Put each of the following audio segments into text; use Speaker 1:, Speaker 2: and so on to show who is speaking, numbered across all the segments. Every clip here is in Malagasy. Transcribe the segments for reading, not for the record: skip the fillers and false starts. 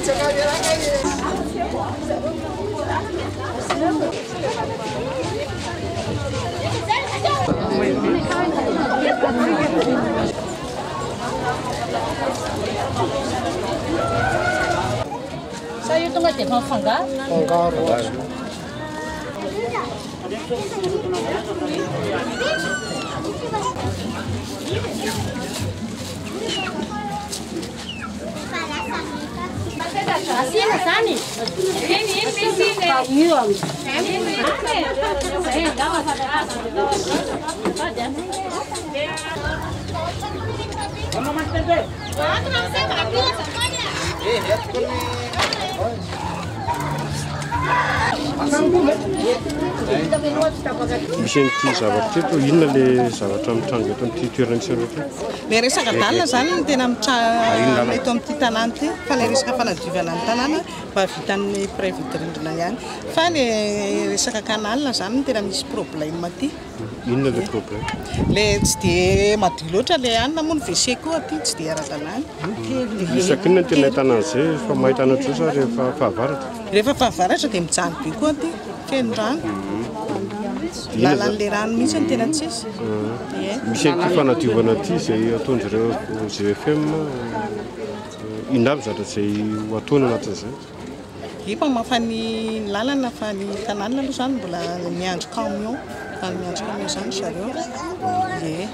Speaker 1: Sa io tonga dia efa mifangaro?
Speaker 2: Mifangaro.
Speaker 1: Asiana zany? Io
Speaker 2: Misy an'ity zavatra ity eto, inona ilay zavatra mitranga eto amin'ity toerana misy anareo ity?
Speaker 3: Ilay resaka dalina izany no tena mitranga eto amin'ity tanàna ity, fa ilay resaka fanadiovana ny tanàna mba vitan'ny mpiray vodirindrina ihany. Fa ilay resaka canal izany no tena misy problème aty.
Speaker 2: Inona ilay problème?
Speaker 3: Ilay tsy dia madio loatra ilay hanina moa ny WC koa aty tsy dia ara-dalàna.
Speaker 2: Isaky inona no tena ahitana an'izay? Efa mahita an'ohatr'izao sa rehefa fahavaratra?
Speaker 3: Rehefa fahavaratra dia mijaly be koa aty, feno rano. Lalan'ilay rano mihitsy no tena tsisy. Ie.
Speaker 2: Misy an'ity fanadiovana ity izay ataon-dry zareo GFM, inona avy zavatra izay ho ataony anatin'izay?
Speaker 3: Efa mamafa ny lalana fa ny canal aloha izany mbola miandry camion, efa miandry camion izany ry zareo. Ie.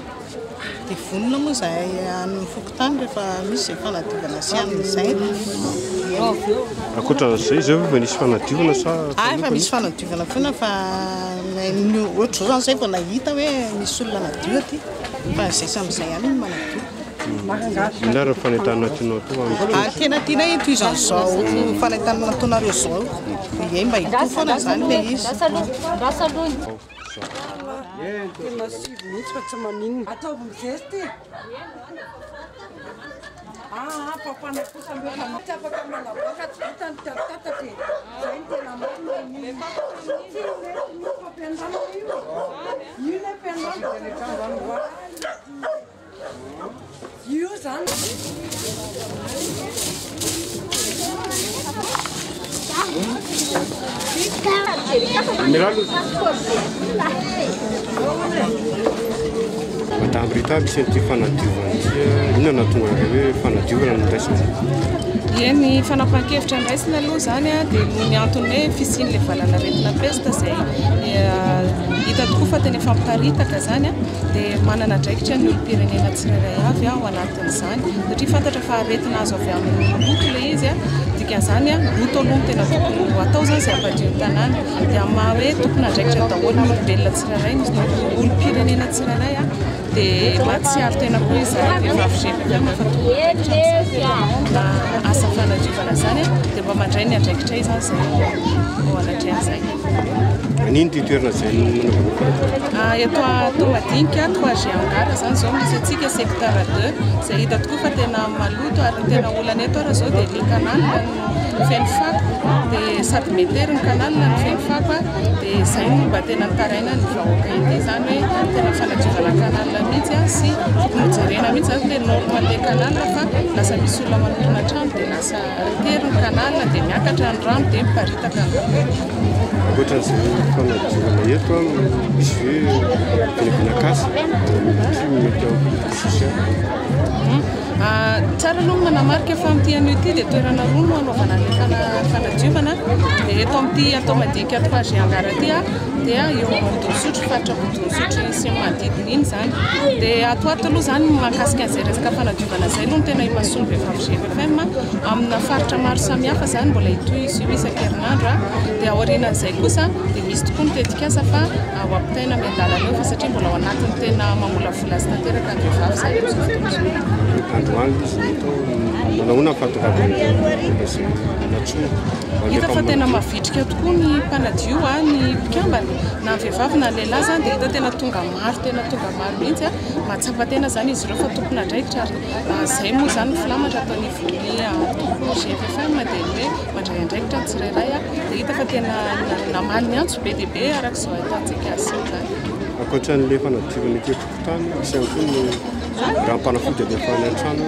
Speaker 3: Dia vonona moa izahay any amin'ny fokontany rehefa misy izay fanadiovana sy amin'izay. Ie.
Speaker 2: Ankoatran'izay izao ve efa nisy fanadiovana sa?
Speaker 3: Ah, efa misy fanadiovana foana fa ny ohatr'izao izany izay vao nahita hoe misy olona nadio aty fa izay samy izay ihany no manadio.
Speaker 2: Inona ary ny fanentanana tianao atao amin'ny mpitondra?
Speaker 3: Ah, tena tianay hitohizan'izao fanentanana ataonareo izao. Ie, mba hitohy foana izany ilay izy.
Speaker 4: Tena sivy mihitsy fa tsy maninona. Ataovy mizesta e. Aa papana kosa aloha fa tsy afaka manavoaka tsy vita ny tatatra e. Zay no tena marina. Tsy mety mihitsy fampianarana io e. Io ilay ampianarana. Io zany.
Speaker 2: Madame Rita, misy an'ity fanadiovana ity, inona no nahatonga an'ilay hoe fanadiovana no noraisina?
Speaker 5: Ie, ny fanapahan-kevitra noraisina aloha izany dia noho ny antony hoe fisian'ilay valanaretina pesta izay hita tokoa fa tena efa miparitaka izany. dia manana andraikitra ny olom-pirenena tsirairay avy ao anatin'izany satria fantatra fa aretina azo avy amin'ny loto ilay izy, dikan'izany loto aloha no tena tokony ho atao izany izay hampadio ny tanàna, dia amin'ny maha hoe tompon'andraikitra daholo ny olombelona tsirairay, ny olom-pirenena tsirairay dia mahatsiaro tena koa izahay vehivavy GPM fa tompon'andraikitra amin'izany asa fanadiovana izany dia mba mandray ny andraikitray izany izay eo anatrehan'izay.
Speaker 2: Anino ity toerana izay nanaovana fanadiovana?
Speaker 5: Eto Toamadinika, 3G Hangar izany izao misy antsika, secteur 2, izay hita tokoa fa tena maloto ary ny tena olana eto ary izao dia ilay canal no feno fako dia sady metery ny canal no feno fako dia izay no mba tena nitarainan'ny vahoaka ety izany hoe tena fanadiovana canal mihitsy sy tokony hojerena mihitsy izany ilay norme an'ilay canal fa lasa misy olona manorina trano dia lasa tery ny canal dia miakatra ny rano dia miparitaka ny rano.
Speaker 2: Ankoatra an'izay fanadiovana eto, misy ve vinavina-kasa satria mety ao politique sociale?
Speaker 5: Tsara aloha ny manamarika fa amin'ity anio ity dia toerana roa no hanaovana an'ilay fanadiovana. Dia eto amin'ity atao madinika 3G Angara ity dia eo Ambodin'Isotry, faritra Ambodin'Isotry sy ny manodidina iny izany. Dia ato ho ato aloha izany mahakasika an'izay resaka fanadiovana izay aloha no tena imasoan'ny vehivavy GFFM amina faritra maro samihafa izany, mbola hitohy izy io isan-kerinandro. Dia aorianan'izay kosa dia misy tokoa ny tetikasa fa ho ampitaina miandalana eo fa satria mbola ao anatin'ny tena mamolavola azy tanteraka ny vehivavy izany amin'izao fotoana izao.
Speaker 2: Androany izy no atao, manahoana ny fahatongavan'ny olona izay nantsoina?
Speaker 5: Hita fa tena mavitrika tokoa ny mpanadio, ny mpikambana, na ny vehivavy na ny lehilahy izany dia hita tena tonga maro, tena tonga maro mihitsy. Mahatsapa tena izany izy ireo fa tompon'andraikitra ary izay moa izany ny filamatra ato anivon'ny antoko GFFM dia ny hoe mandray andraikitra ny tsirairay dia hita fa tena namaly ny antso be dia be araka izao ahitantsika azy izao izany.
Speaker 2: Ankoatran'ilay fanadiovana ety an-tokotany, misy ihany koa ny ranom-panafody alefa any an-trano.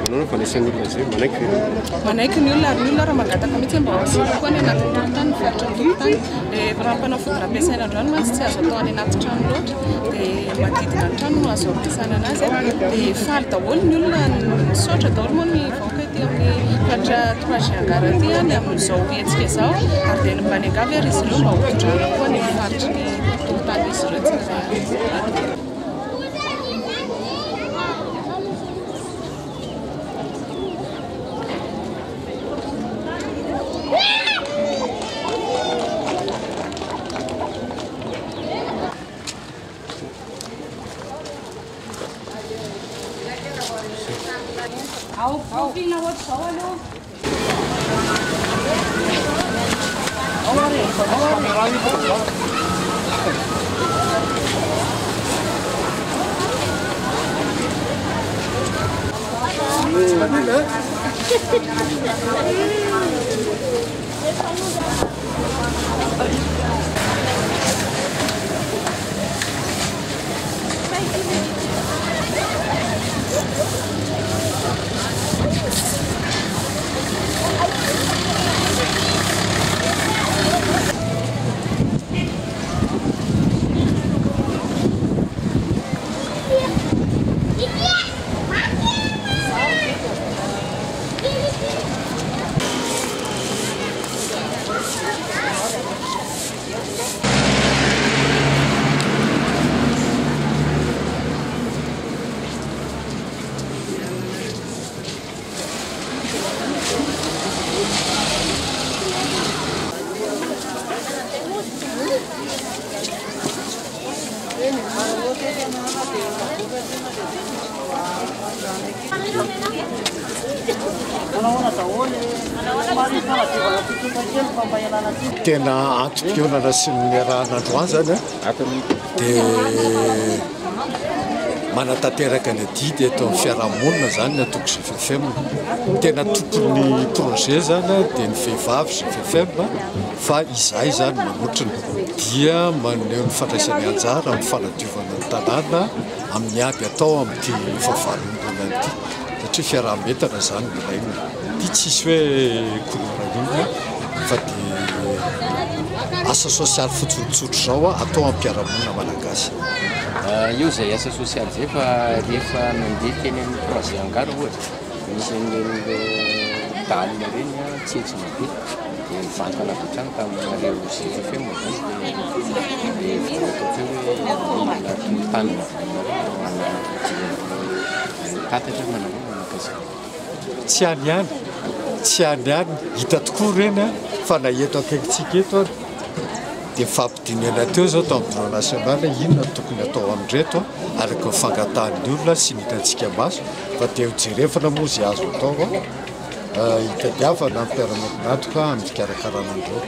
Speaker 2: Manao ny fandraisan'ny olona izay, manaiky ve ireo?
Speaker 5: Manaiky ny olona ary ny olona raha mangataka mihitsy mba ho asiana koa any anatin'ny tokotany, ny faritra ny tokotany. Ilay ranom-panafody nampiasaina androany mantsy tsy azo atao any anaty trano loatra, dia manodidina ny trano no azo ampiasana anazy. Dia faly daholo ny olona, misaotra daholo moa ny vahoaka ety amin'ny faritra 3G Angara aty ny amin'izao hetsika izao, ary dia mba niangavy ary izy ireo mba hotondrahana koa any amin'ny faritry ny tokotanin'izy ireo tsirairay avy.
Speaker 6: Tena antom-pionana sy ny niarahana androany zany dia manatanteraka ny adidy eto amin'ny fiarahamonina zany ny antoko GFFM. Tena tompon'ny projet zany dia ny vehivavy GFFM fa izahay zany manotrona dia maneho ny fandraisany anjara amin'ny fanadiovana ny tanàna amin'ny ady atao amin'ity fahavalom-bolana ity satria fiaraha-mientana zany no ilaina. Ity tsisy hoe couleur inona fa dia asa sosialy fotsiny tsotra izao atao amin'ny mpiara-monina malagasy.
Speaker 7: Io izay asa sosialy izay fa rehefa nandeha teny amin'ny croisée Angara ohatra, nisy an'ireny dalle ireny tsentsina be dia nivantana avy hatrany tamin'ireo GFFM izany dia vahoaka teo hoe mila tolotanana avy aminareo manao tatatra manao mahakasika.
Speaker 6: Tsy any ihany, tsy any ihany, hita tokoa ireny fa na eto akaikintsika eto ary dia mifampidinihana teo izao tao amin'ny bureau national inona no tokony atao amin'ireto araka ny fangatahan'ny olona sy ny hitantsika maso fa dia hojerevana moa izay azo atao hitadiavana ny mpiara-miombon'antoka amin'ny fikarakarana an'ireo.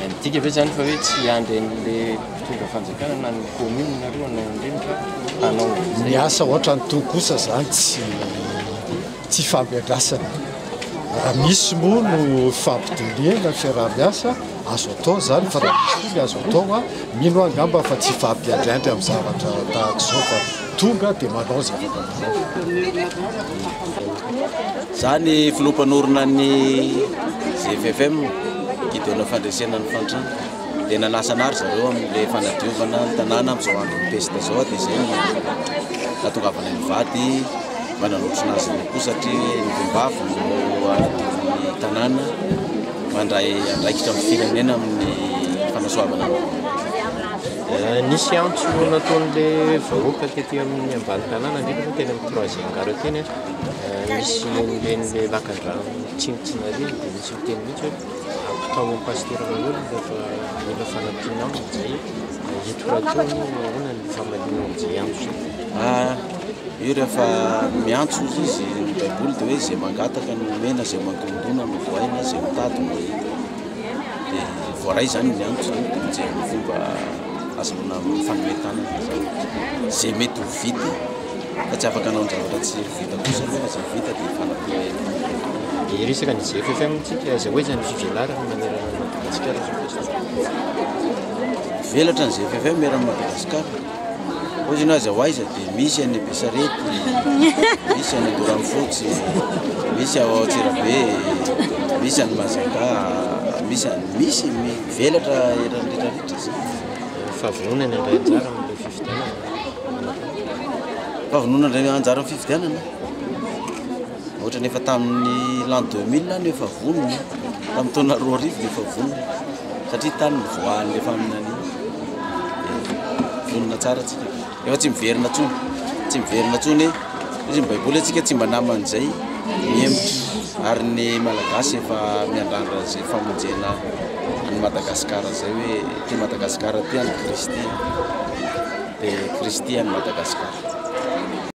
Speaker 7: Midika ve izany fa hoe tsy hiandry an'ilay mpitondra fanjakana na ny commune nareo hanao an'ireny fa hanao amin'izay?
Speaker 6: Ny asa ohatran'itony kosa izany tsy tsy ifampiandrasana. Raha misy moa no ifampidinihana fiaraha-miasa azo atao izany fa raha misy koa ny azo atao mino aho angamba fa tsy hifampiandriandry amin'ny zavatra tahaka izao fa tonga dia manao zavatra manao.
Speaker 8: Za ny filoha mpanorina ny GFFM, Gideona Fandresena ny Fahantrana. Dia nanasa anah ry zareo amin'ilay fanadiovana ny tanàna amin'izao andron'ny pesta izao dia izay no nahatongavanay mivady mba nanotrona azy ireo koa satria ny vehivavy no hanadio ny tanàna, mandray andraikitra amin'ny firenena amin'ny fanasoavana ny vahoaka.
Speaker 7: Nisy antso nataon'ilay vahoaka tety amin'ny ambany tanàna, indrindra moa teny amin'ny troisième gare teny, misy an'ireny lakandrano tsinontsina ireny dia misy miteny mihitsy hoe ampitao amin'ny pasitera Mahery rehefa mila fanampiana aminy izay eto rahateo moa ahoana ny famaliana an'izay antso izay?
Speaker 8: Io rehefa miantso ozy izy ny baiboly dia hoe izay mangataka no omena, izay mandondona no vohaina, izay mitady no mahita. Dia voaray izany ny antso izany dia mijery ny fomba azahoana mifanome tanana izany. Izay mety ho vita fa tsy afaka hanao ny zavatra tsy vita kosa aloha fa izay vita dia hifanampiana ihany.
Speaker 7: Dia resaka ny GFFM tsika, aiza ho aiza ny fivelarany manerana an'i Madagasikara izao fotoana izao?
Speaker 8: Mivelatra ny GFFM eran'i Madagasikara. Hoy izy aiza ho aiza dia misy any Besarety, misy any Andoranfotsy, misy ao Antsirabe, misy any Majunga, misy any misy mivelatra eran'ny rehetrarehetra zay.
Speaker 7: Fahavononana handray anjara amin'ilay fifidianana.
Speaker 8: Fahavononana handray anjara amin'ny fifidianana. Ohatrany efa tamin'ny l'an 2000 no efa vonona, tamin'ny taona 2000 no efa vonona, satria tany nivoahan'ilay faminaniana. Dia vonona tsara tsika. Efa tsy miverina intsony, tsy miverina intsony. Izy ny Baiboly antsika tsy mba naman'izay mihemotra. Ary ny Malagasy efa miandrandra izay famonjena an'i Madagasikara izay hoe ity Madagasikara ity an'i Kristy. Dia Kristy an'i Madagasikara.